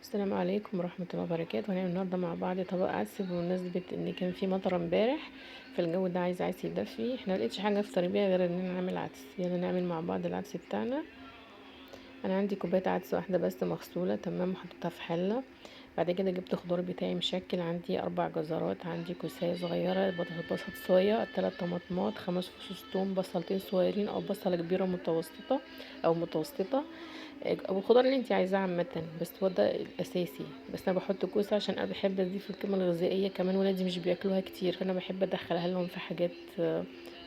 السلام عليكم ورحمة الله وبركاته. هنعمل النهاردة مع بعض طبق عدس، بمناسبة ان كان في مطر امبارح فالجو ده عايز عدس يدفي. احنا ملقتش حاجة افطر بيها غير اننا نعمل عدس. يلا نعمل مع بعض العدس بتاعنا. انا عندي كوباية عدس واحدة بس مغسولة تمام، وحطيتها في حلة. بعد كده جبت خضار بتاعي مشكل، عندي 4 جزرات، عندي كوساية صغيرة، بصل صويا، 3 طماطمات، 5 فصوص توم، بصلتين صغيرين او بصلة كبيرة متوسطة او متوسطة، او الخضار اللي انت عايزاه عامة، بس هو ده الاساسي. بس انا بحط كوسة عشان انا بحب اضيف القيمة الغذائية، كمان ولادي مش بياكلوها كتير فانا بحب ادخلها لهم في حاجات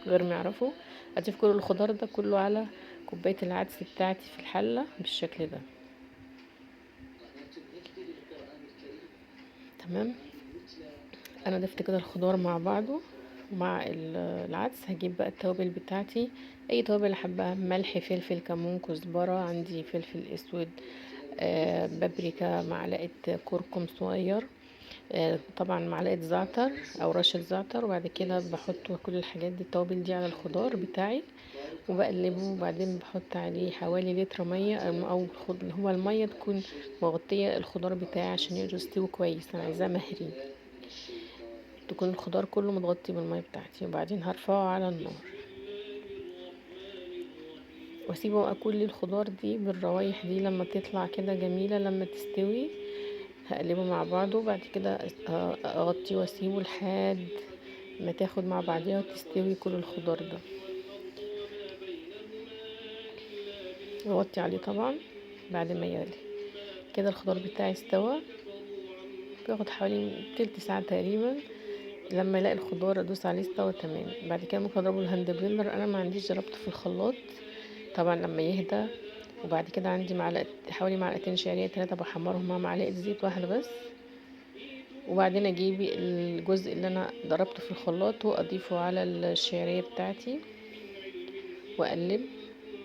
غير ما يعرفوا. اضيف كل الخضار ده كله على كوباية العدس بتاعتي في الحلة بالشكل ده تمام. انا ضفت كده الخضار مع بعضه ومع العدس. هجيب بقى التوابل بتاعتي، اي توابل احبها، ملح، فلفل، كمون، كزبرة، عندي فلفل اسود، بابريكا، معلقة كركم صغير، طبعا معلقة زعتر او رشة زعتر. وبعد كده بحط كل الحاجات دي التوابل دي على الخضار بتاعي وبقلبه، وبعدين بحط عليه حوالي لتر مية او هو المية تكون مغطية الخضار بتاعي عشان يستوي كويس. انا عايزاه مهري، تكون الخضار كله متغطي بالمية بتاعتي. وبعدين هرفعه على النار واسيبه بقى كل الخضار دي بالروايح دي لما تطلع كده جميلة، لما تستوي هقلبه مع بعضه. وبعد كده اغطيه واسيبه لحد ما تاخد مع بعضيها وتستوي كل الخضار ده. اغطي عليه طبعا بعد ما يغلي. كده الخضار بتاعي استوى، بياخد حوالي تلت ساعة تقريبا. لما الاقي الخضار ادوس عليه استوى تمام. بعد كده ممكن اضربه ال hand blender، انا ما عنديش، جربته في الخلاط طبعا لما يهدى. وبعد كده عندي حوالي معلقتين شعرية 3 بحمرهم مع معلقه زيت واحدة بس. وبعدين اجيب الجزء اللي انا ضربته في الخلاط واضيفه على الشعرية بتاعتي واقلب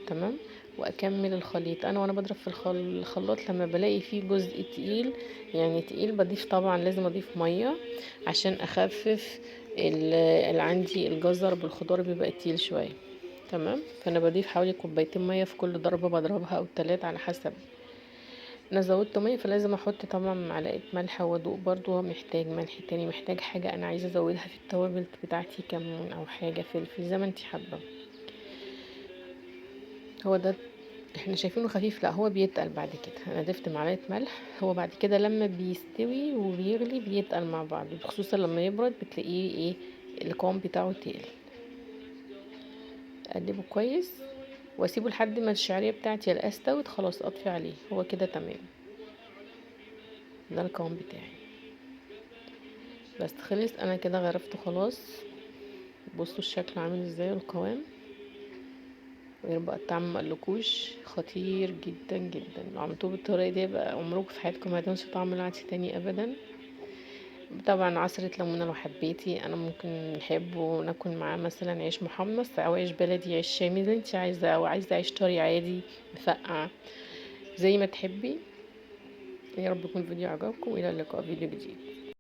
تمام، واكمل الخليط. انا وانا بضرب في الخلاط لما بلاقي فيه جزء تقيل، يعني تقيل، بضيف طبعا لازم اضيف مية عشان اخفف اللي عندي الجزر بالخضار بيبقى تقيل شوية تمام. فانا بضيف حوالي كوبايتين مية في كل ضربه بضربها او 3 على حسب. انا زودت مية فلازم احط طبعا معلقه ملح وادوق برضو، هو محتاج ملح تاني، محتاج حاجة انا عايزه ازودها في التوابل بتاعتي، كمون او حاجة فلفل زي ما انتي حابة. هو ده احنا شايفينه خفيف، لا هو بيتقل بعد كده. انا ضفت معلقه ملح، هو بعد كده لما بيستوي وبيغلي بيتقل مع بعض، خصوصا لما يبرد بتلاقيه القوام بتاعه تقل. اقلبه كويس واسيبه لحد ما الشعرية بتاعتي الاقيها استوت، خلاص اطفي عليه، هو كده تمام. ده القوام بتاعي بس خلص. انا كده غرفته خلاص. بصوا الشكل عامل ازاي والقوام، غير بقى الطعم مقلكوش، خطير جدا جدا. لو عملتوه بالطريقة دي بقى عمركم في حياتكم ما هتنسوا طعم العدس تاني ابدا. طبعا عصرة ليمونة لو حبيتي، انا ممكن نحبه ناكل معاه مثلا عيش محمص او عيش بلدي، عيش شامي اللي انت عايزاه، او عايزه عيش طري عادي مفقع زي ما تحبي. يا رب يكون الفيديو عجبكم، والى اللقاء في فيديو جديد.